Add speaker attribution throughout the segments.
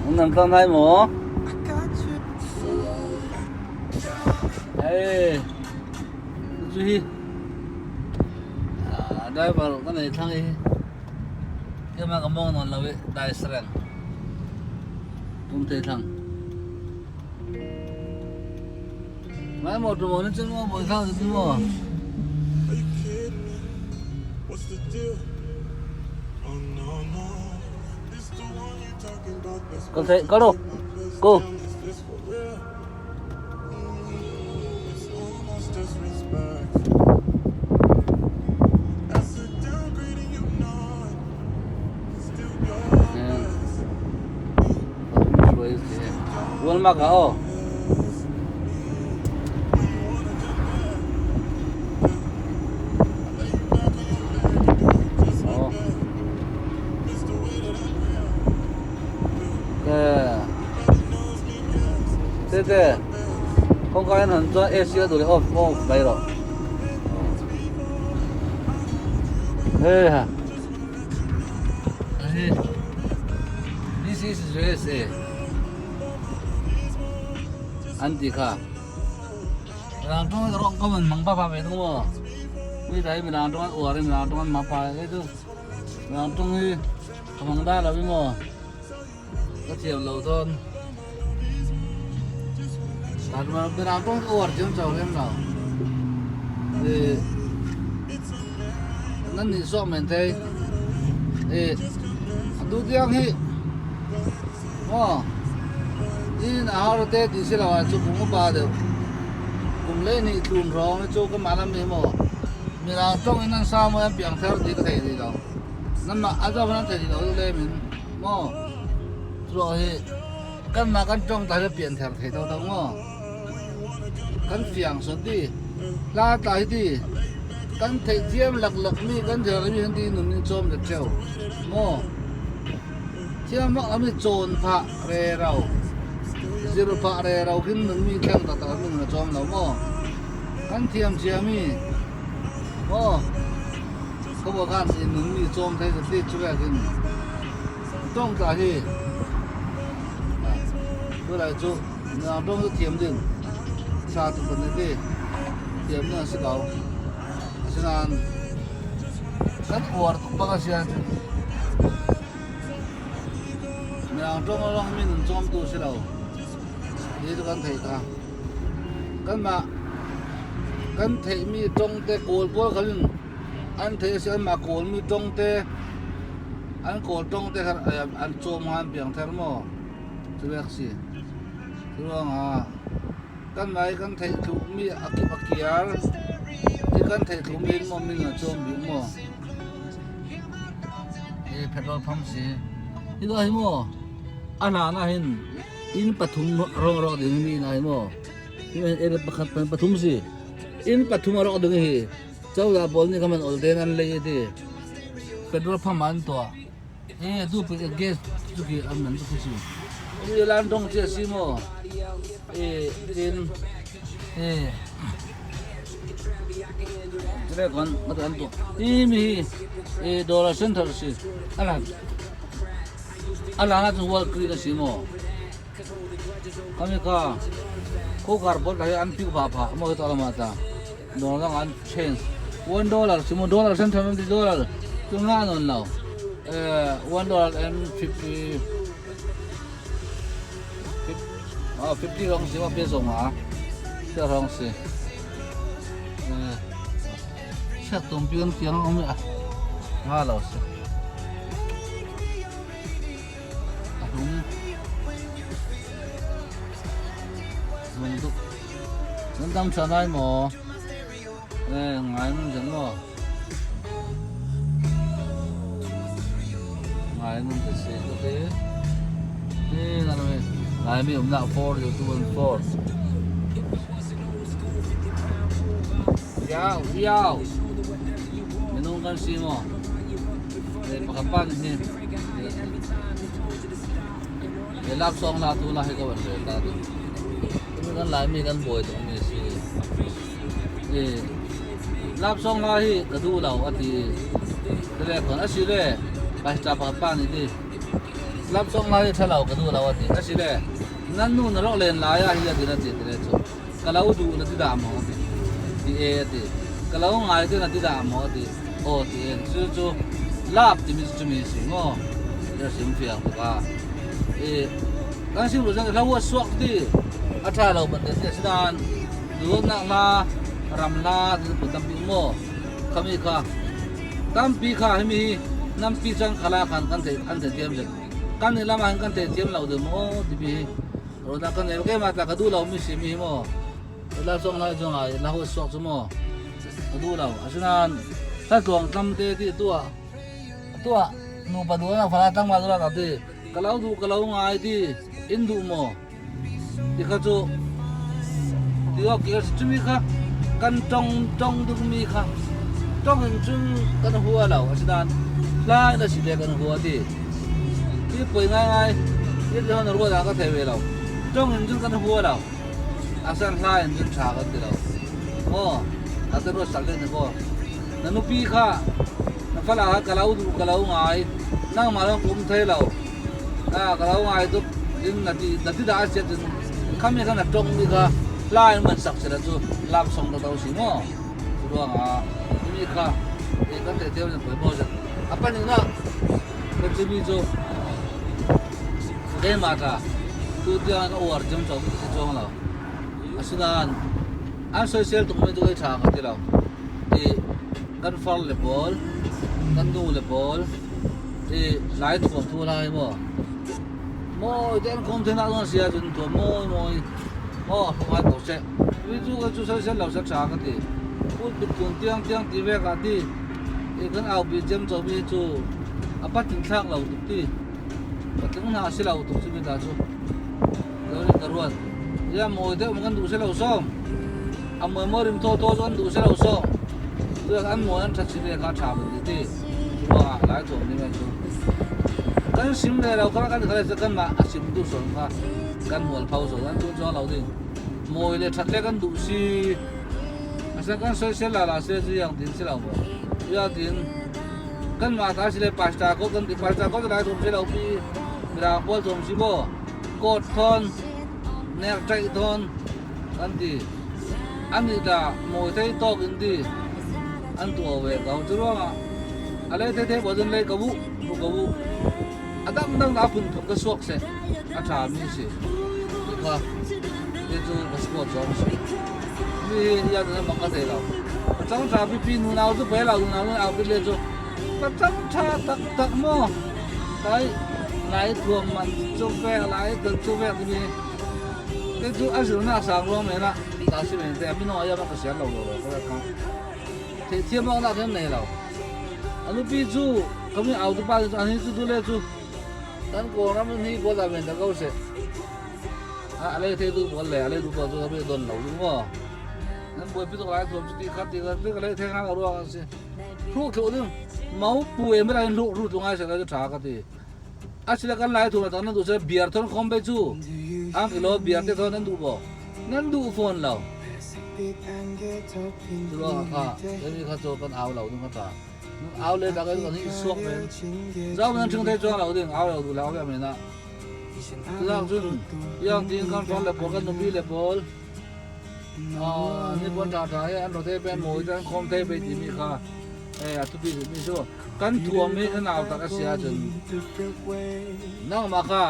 Speaker 1: An tlang lai maw? Hei, chu hi driver ka nei thlang hi tlem a ka mawng nawn lo i dai sareng tum thei thlang mai maw tu maw ni chu maw bawi thlang chu maw. Kal thei kal rawh go. Walmart ah aw. Te te kawngka in han chuan AC a duh leh off off mai rawh hei ha this is USA an ti kha rang tawng rawng ka man mang pa pa ve thung maw mi ta hi mi rang tawng an uar in mi rang tawng an mang pa he chu rang tawng hi ka mang da lo hi maw ka thiam lo dawn tan ma mi rang tawng uar chiam chau lem lo e nan ni so men thei e du tiang hi maw in a har te ti si lo ah chu kum upa deuh kum leh hnih tlun hrawng hi chu ka mah lam hi maw mirang tawng in an sa maw an piang thar tih ka thei rih lo nan mah a zawk in an thei rih lo deuh lem in maw chua hi kan mah kan tawng ta hi pian thar thei tho tho maw kan fiang sawt ti hla tla hi ti kan theih thiam lak lak mi kan thei mi han ti nun in chawm let theu maw. Thiam vak lo mi chawn phah re ro, zir phah re ro khin nun mi thleng tak tak mi nun a chawm lo maw? Kan thiam chia mi maw? Khawbuah khan i nun mi chawm thei zet ti chu vel khin tawng tla hi chulai chu midang tawng chu thiam ding tha tuk kan ni ti thiam na si ko asinain kan uar tuk bak a si ahcun Mirang ṭawng lawng min an cawmtu si lo ti cu kan theih ta. Kanmah kan theihmi ṭawng te Kawl pawl khan in an theih a si anmah Kawlmi ṭawng te an Kawl ṭawng te khan an cawm hnga an piang ther maw? Cu vek si. Cu ruangah kanmah i kan theih thlukmi a kip a kiar i kan theih thlukmi in maw min an cawm bik maw? Hi petrol pump si. Hi ka hi maw a hlan ah hin inn pathum rawng rawk ding mi na hi maw hi inn pakhat pathum si inn pathum a rawk ding hi cozah pawl nih khaman ol ten an lei ti petrol pump an tuah e tu pe gas chu ki an man tu si mi lan dong che si maw e tin e Hi dollar center a si. A lan ahcun Wall Creek a si maw? Kami ka khawkar bot hi an piu pha pha maw ta lama ta. Dollar dang an change. $1 si maw dollar center an ti dollar cu nga non lo. $1 and 50 50 rong si ma pe zong a. Sia rong si. Siak tum pi kan tiang om a. Nga lo si. A hlum. Lung duk. Nan dam tha nai maw? Eh, ngai nan jan maw? Ngai nan te si to te. Eh, na me. Lai mi um na 4 2 1 4. Yao, yao. Minung kan si maw? Eh, pakhat pa ni hi. He laksawng la tu la hi ka van rel ta ding. Kan Laimi kan buai tuk mi si. Eh, laksawng la hi ka duh lo a ti. Tele kon a si le, pastor pakhat pa nih ti. Love song lai hi tha lo ka duh lo a ti. A si le, nan nu na rawk len lai ah hi a tin a ti ti le chu. Ka lo duh na ti dah maw a ti. Ti e a ti. Ka lo ngai te na ti dah maw a ti. Aw ti e. Chu chu love timi chu chumi a si maw? Ti a sim fiang tuk a. I kan sim lu chuan hla huat suak ti a tha lo ban te si a si nain duhnak hla ram hla ti phun tampi um maw? Khami kha tampi kha himi hi nampi cang khala khan kan thei an thei thiam zet kan ni lam ah hin kan thei thiam lo deuh maw timi hi roda kan nei keimah ta ka duh lo mi si mi hi maw la song lai zong ah la ho suak chu maw ka duh lo asinain hla tluang tlam te ti tua tua nu pa duh na fala tang ma duh la ti ka lo duh ka lo ngai ti in duh maw Ti kha cu ti awk ki a si. Cumi kha kan tong tong dingmi kha tong in cun kan hua lo. Asinain hla in a si te kan hua ti. Hi poi ngaingai hi ti hon ruah dah ka thei ve lo. Tong in cun kan hua lo. Asan hla in cun ṭha kan ti lo. Maw ate ruat sak ding ko. Na nupi kha na fala kha ka lo duh ka lo ngai. Nangmah lawng ka um thei lo. Ka lo ngai tuk in na ti na ti dah a siat cun khami kha na tong mi kha hla in man sak sila cu lam song to si maw cu ruang ah mi kha e kan te teu na poi mo zat a paning na kan ti mi cu keimah ta tu tiang ka uar cem chom si chuang lo asinain an soisel tuk mi tu ei tha ka ti lo i kan far le pawl kan nu le pawl i lai thuam thu lai maw mawi te an khom the na don sia cun thuam mawi mawi maw hmai ko se mi chu ka chu soi sel lo sa tha ka ti put pit kun tiang tiang ti ve ka ti i kan au bi chem cho mi chu a patin thlak lo tuk ti patling hna si lo tuk chu mi ta chu lo rin ka ruat ya mawi deuh kan duh si lo som a mawi mawi rim thaw thaw chu an duh si lo som tu an mawi an that si ve kha tha ban ti ti ruangah lai thuam ni mai chu kan sim le lo kha kan kha kan mah a sim duh son kha kan mual pho so an tu chuang lo ding mawi le that le kan duh si asa kan soisel la la se chu yang tin si lo mo ya tin kan mah ta si le pastor ko kan ti pastor ko lai thuam si lo pi mirang pawl thuam si bo coat thon nek ṭaih thon kan ti ani ta mawi thei tawk in ti an tuah ve ko cu ruangah a le the the bo cun lei ka bu bu ka bu a dang dang na phun phun ka suak se a ṭha mi si ti kha ti cu ka sport zong si mi ya na mang ka thei lo pacang ṭha pipi nu nau cu pe lo nu nau nu au pi le cu pacang ṭha tak tak maw tai lai thuam man cu vek lai dal cu vek mi te cu a zirnak sang ruang men ah ta si men te mino aya ka sian lo lo ka ka the thiam awk nak hian nei lo anupi cu kami au tu pa cu ani cu du le cu kan kawlram hi bo da men da ko se a le the du bol le a le du bo cu kami don lo lu mo nan buai pi tuk lai thuam cu ti khat ti khat ti ka le the nga ruang an si hru thlu ding mau pu em ra in hru hru tu ngai se ka tha ka ti asile kan lai thu na nan duh se beer thon khom be chu ang kilo beer te thon nan duh bo nan duh phone lo chu kha ni kha cho kan au lo ding kha ta au le ta kan ni suak men zau nan thing thei chuang lo ding au lo du lo ya me na tu chun yang tin kan phone le pol kan nupi le pol ni pon tha tha he an rote pen moi tan khom thei be ti mi kha e a tu bi mi chu Kan thuam hi na nau tak a si ahcun nangmah kha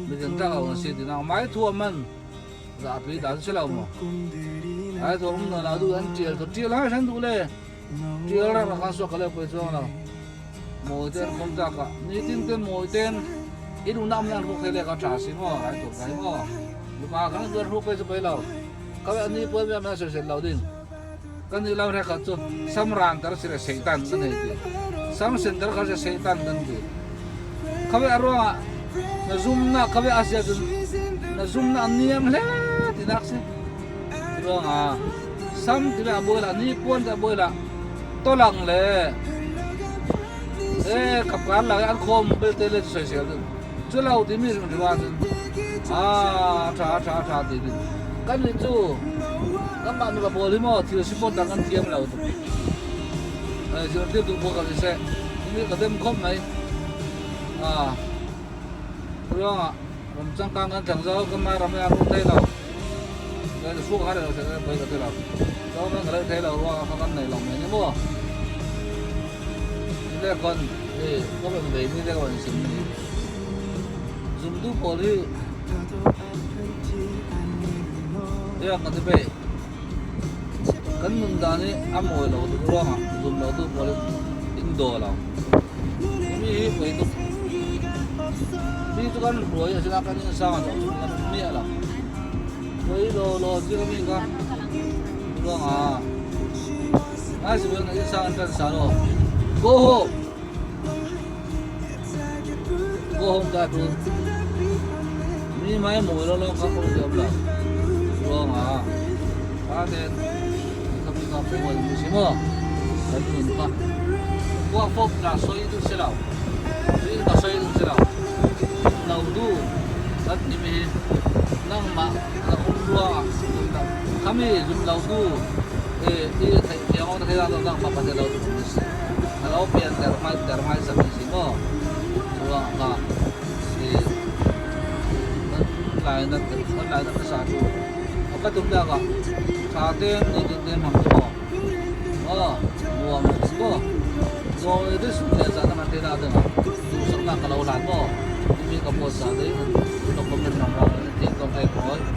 Speaker 1: midang tak lo na si ti nangmah i thuam man zapi ta si lo maw? Ai thuam um na duh an ṭial to ṭial hai san duh le ṭial rak rak kan suak ka le poi chuang lo. Mawi ten khom ta ka nitin ten mawi ten i duh nak nan ruk le ka ṭha si maw ai thuam kai maw? Lupa kan duar ruk pe chu pei lo. Ka ni puan mi ma sel lo ding. Kan i lo rekhat cu samrang tar si le Satan kan hei ti. Samsen tar kha si Satan kan ti. Khabe a ruangah na zumnak khabe a sia cun na zumnak niam hle tinak si. Ruangah sam ti le a buai la ni puan te a buai la tolang le e kapkar la an khom belte le soisel ding. Cu lo timi hrimhrim ahcun a ṭha ṭha ṭha ti ding. Kan nih cu kanmah nuva pawl hi maw thil si pawt dang kan thiam lo tuk. Zirtirtu pawl kan si seh. Ni ka dem khom mai. A ruangah ram changkang kan thleng zo kan mai ram hi a rum thei lo kan hruk har lo thei pawi ka ti lo chuan kan reh thei lo ruangah kha kan nei lo mai ni maw le kawn i ka rawn vei mi te ka rawn sim ni zum du pawl hi tiang ka ti phei kan nun dan hi a mawi lo duh ruangah zum lo tu pawl hi in daw lo mi hi pawi tuk mi chu kan hruai a sina kan insang a zawh chu kan awm miah lo pawi lo lo chi ka mi kha ruangah ngai si pawhin insang an tan sa lo go home go home ta tu mi mai mawi lo lo kha awm thiam lo ruangah kha ten ka mi kha pawi mi si maw kan nun kha kuak pawp la sawi duh si lo tin ka sawi duh si lo lo du kan ti mi hi nangmah la awm ruangah khami zum lo tu i theih thiam awm thei a nangmah pa lo tu ni si a lo pian ter hmai ter hmai sak ni si maw chuang kha i kan lai na kan lai na sa tu a ka tum dak a tha te ni tin te mang te maw aw nuam ni maw nuam ni te sum leh zah na man te na te ma duh sak na ka lo hlan maw mi ka post sa te lo comment rang rang te tawng kai khawi.